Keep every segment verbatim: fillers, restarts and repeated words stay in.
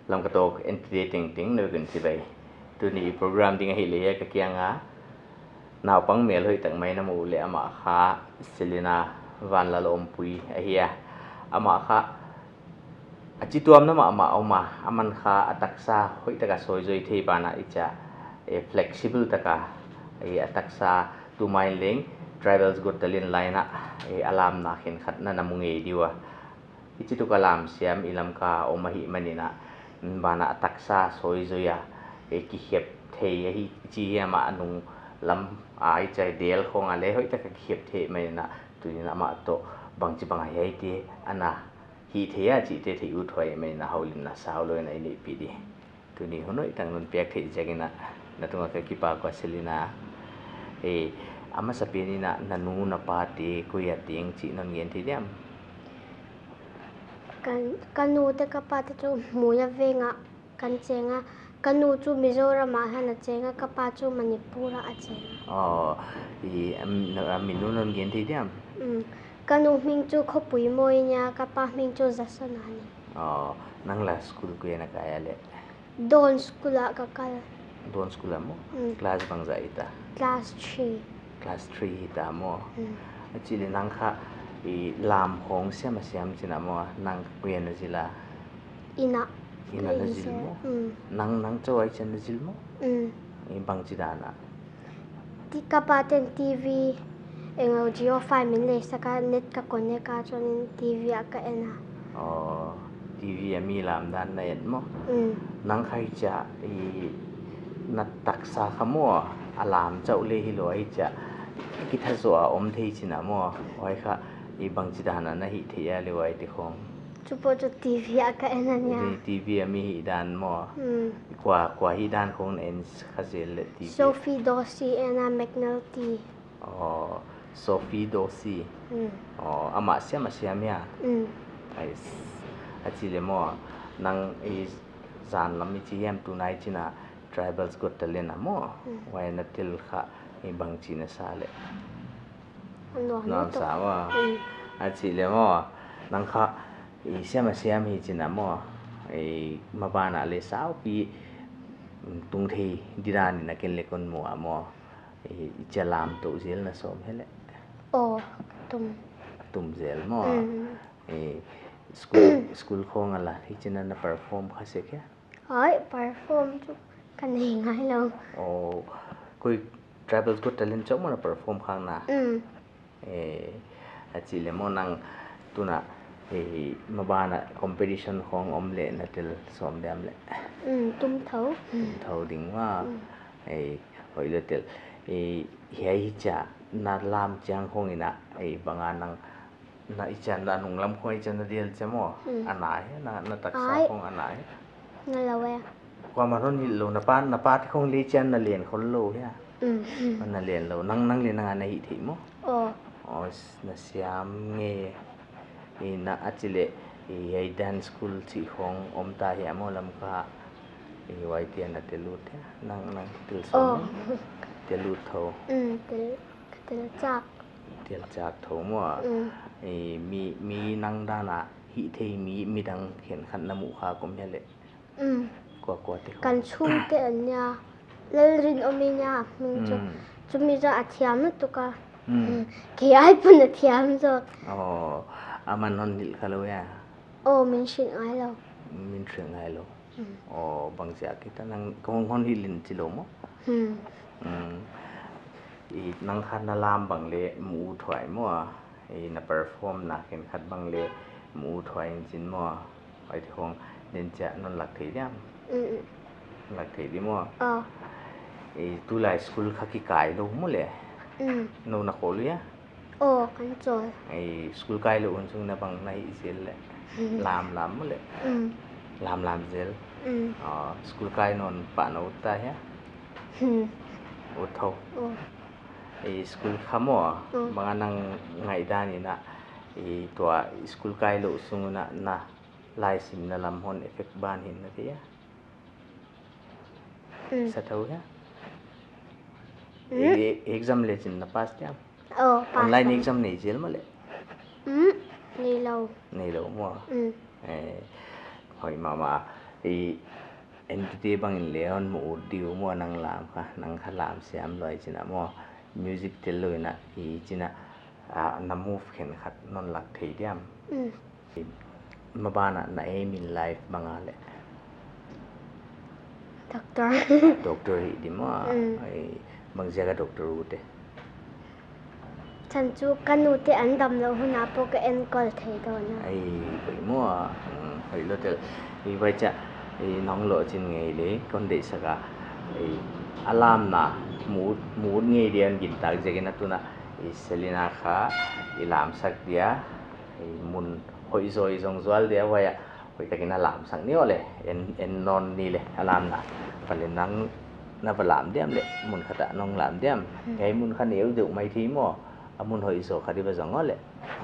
Lamka Talk entute tengteng na vek un chibai. Tuni program ding ahihleh hiai ka kianga naupang mel hoihtak mai na mu leh amah kha Selina Vanlalompui ahi a. Amah kha a chituamna mahmah om a, aman kha a taksa hoihtaka sawizoi thei banah i chia, eh, flexible taka, eh, a taksa tumain leng Tribals Got Talent line ah, eh, a lamna khenkhat na na mu ngei di ua. Hichituk a lam siam i Lamka om ahihmanin a, banah a taksa sawizoi a, eh, kikhep thei ahi chi hiam a nung lam a i chia del khong a leh hoihtaka kikhep thei manin a, tunin amah toh bangchibang a hiaite ana hih thei a chihte theih uthuai manin a houlimna saulou in a i neihpih di. Tuni hun hoihtak non piak theih ziakin a, na tunga ka kipak ua Selina. Eh, a masapen in a na nu na pate koi a teng chih non gen thei diam? Kan, ka nu te ka pa te chu Muia veng ah kan cheng a. Ka nu chu Mizoram ah hian a cheng a, ka pa chu Manipur ah a cheng a. Oh, i, am, na, a min nu non gen thei diam? Mm. Ka nu hming chu Khopuimawi nia, ka pa hming chu Zasona ni. Oh, nang la school koi a na kai a leh? Dawn school ah ka kal. Dawn school ah maw? Mm. Class bangzah hita? Class three. Class three hita maw? Mm. A chih leh nang kha i lam khong siam a siam chin a maw, nang koi a na zil a? Inn ah. Inn ah na zil maw? Mm. Nang, nang chauh a i chian na zil maw? Mm. I bangchi dan a? Ti ka pa ten T V, eng Jio Fiber min lei sak a, net ka connect a, chuan T V ah ka en a. Oh, T V a mi lam dan na en maw? Mm. Nang kha i chia, i na taksa kha maw, a lam chauh leh hilou a i chia, kithazaw a om thei chin a maw? Huai kha, i bangchi dan a na hih thei a leh huai te khong? Chu pawh chu T V ah ka en a nia. T V a mi hih dan maw? Mm. Kua, kua hih dan khong na en kha zel leh T V? Sophie Dorsey and a McNulty. Oh, Sophie Dorsey. Mm. Oh, amah siam a siam hia? Mm. Ai, a chih leh maw, nang i zan lam i chi hiam tunai chin a Tribals Got Talent a maw? Mm. Huai na tel kha i bangchi na sa leh? Nuam, nuam sa maw? Mm. A chih leh maw, nang kha i siam a siam hi chin a maw, i maban ah leh saupi, mm, tung thei di dan in a ken leh kon mu a maw? I, i chia lam toh zel na sawm hia leh? Oh, tum. Tum zel maw? Mm. Eh, school, school khong a la, hichin a na perform kha sek hia? Hai, perform chu ka nei ngai lou. Oh, koi Tribals Got Talent chauh maw na perform khak na? Mm. Eh, a chih leh maw nang tuna, eh, maban ah competition khong om leh na tel sawm diam leh? Mm, tum tho. Tum tho ding maw? Mm. Eh, hoih lou tel. Eh, hiai hi chia, na lam chiang khong in a, eh, bang a nang, na i chia na nung lam khong i chia na del chia maw? Mm. A na hia, na, na taksa khong a na hia? Ai. Na lou e. Kuamah hon hilh lou, na pa, na pa te khong leh i chia na len khol lou hia? Mm. Na len lou, nang, nang leh nang a na hih theih maw? Oh. Oh, s-, na siam ngei. I na a chih leh, i hiai dance school chih khong om ta hia maw Lamka? I huaite a na tel ut hia? Nang, nang tel sawm. Oh. Tel ut tho. Mm, tel, ka tel chak. Tel chak tho maw? Mm. I mi, mi nang dan a hih thei mi, midang khenkhat na muh kha om hia leh? Mm. Kua, kua te khong? Kan chhungte a nia. Lalrinawmi nia a hming chu. Mm. Chumi chu a thiam lutuk a. Mm. Mm. Kei ai pun a thiam zawk. Oh, aman hon hilh kha lou hia? Oh, min hrilh ngai lou. Min hrilh ngai lou. Mm. Oh, bangziak hita nang kong hon hilh in chi lou maw? Mm. Mm. I nang kha na lam bang leh mu uthuai maw? I na perform na khenkhat bang leh mu uthuai in chin maw? Huaite khong den chia non lak thei diam? Mm, mm. Lak thei di maw? Ah. Eh, tulai school kha kikai lou maw leh? Mm. Nou na khawl uh hia? Oh, kan chawl. Eh, school kai lou hun sung na bang na hih zel leh? Mm. Lam lam maw leh? Mm. Lam lam zel. Mm. Ah, school kai nawn pah na ut ta hia? Mm. Ut tho. Oh. Eh, school kha maw? Mm. Bang a nang ngaihdan in a, eh, tua school kai lou sung un a na laisimna lam hon effect ban hi na thei a? Mm. Sa tho hia? Mm. E-, e-, exam leh chin na pass diam? Oh, pass. Online exam nei zel maw leh? Mm, nei lou. Nei lou maw? Mm. Eh, hoih mahmah. I, entute bangin leng hon mu ut diu maw, nang lam kha, nang kha lam siam lou hi chih na maw, music tel lou in a, i chih na, ah, na move khenkhat non lak thei diam. Mm. I, maban ah na aim in life bang a leh? Doctor. Doctor hi di maw. Mm. I, bang ziak a doctor ut e? Chan chu ka nute an damlou hun a pawh ka enkol thei dawn a. Ai, poimoh a, um, hoih lou tel. I huaichia, i nong lohching ngei leh, kon deihsak a, i a lamna, mu ut, mu ut ngei dia gintak ziakin a tun a, i Selina kha, i lamsak dia, i mun hoih zaw i zong zual dia, huai a, hoihtakin a lamsak ni aw leh, en, en nawn ni leh, a lamna. Huai leh nang na va lam diam leh, mun khat ah nong lam diam. Hmm. Hiai mun kha neu deuh maithei maw, a mun hoih zaw khat i va zong aw leh.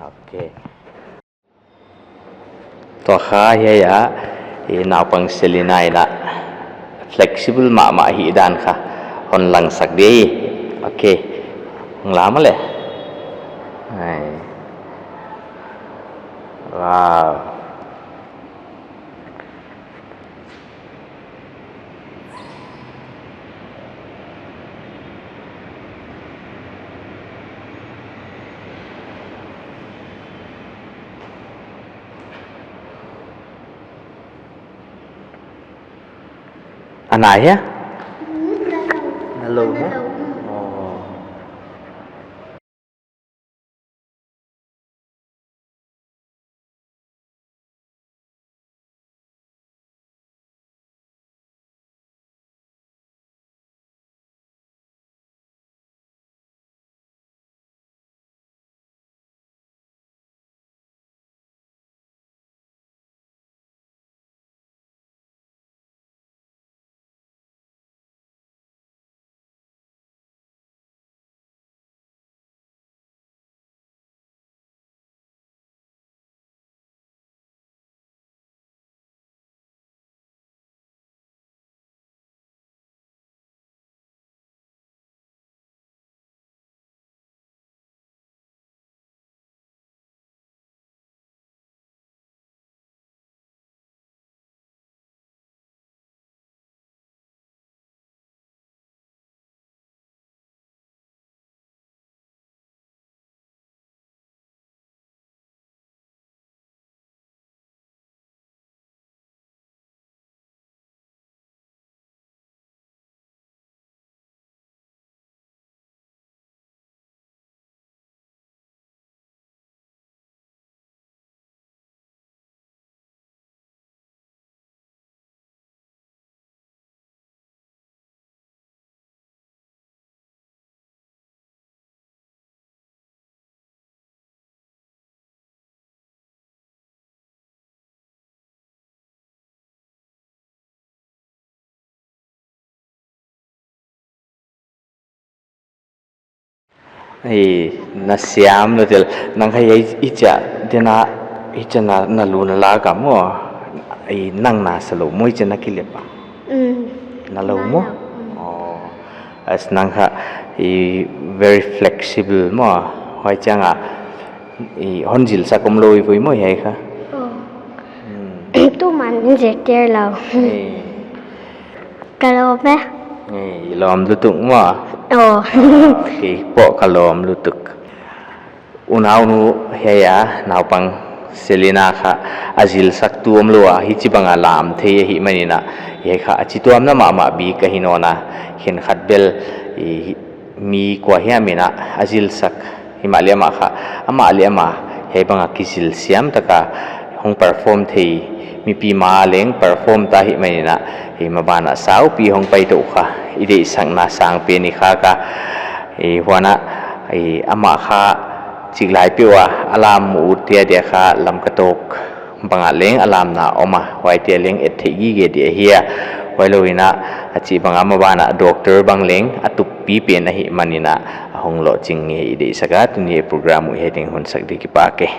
Ok. Tua kha hiai a, i naupang Selina in a flexible mahmah hih dan kha hon langsak di. Ok. Hong lam aw leh. Ai. Wow. A na hia? Na lou maw? Oh. Ei, na siam lou tel. Nang kha ei, ei chia, dena, ei chia na, na lu na la ka maw. Ei, nang na sa lou maw, ei chia na kilep a. Mm. Na lou maw? Na lou, mm. Oh. As nang kha, ei, very flexible maw. Huai chiang a, ei, hon zilsak om lou i vui maw, ei kha. Oh. Mm. Tu man zil tel lou. Ei. Ka lawm e. Ei, lawm lutuk maw? Oh. Kei pawh ka lawm lutuk. Unaunu hiai a, naupang Selina kha, a zilsaktu omlou a, hichibang a lam thei ahihmanin a, hiai kha, a chituamna mahmah bik ahi nawn a, khenkhat bel, i, mi kua hiam in a, a zilsak, himahleh amah kha, amah leh amah, hiai bang a kizil siam tak a, hong perform thei, mipi ma leng perform ta ahihmanin a, hiai maban a saupi hong pai tou kha, i deihsakna sangpen i khak a, i huan a, i amah kha chiklai peuh a, a lam mu ut dia dia kha Lamka Talk bang a leng a lamna om a, huaite leng et theih gige dia hi a, huailou in a, a chibang a maban a doctor bang leng a tup pi pen ahihmanin a, a hong lohching ngei i deihsak a, tuni program uh hiai teng hun sak di kipak e.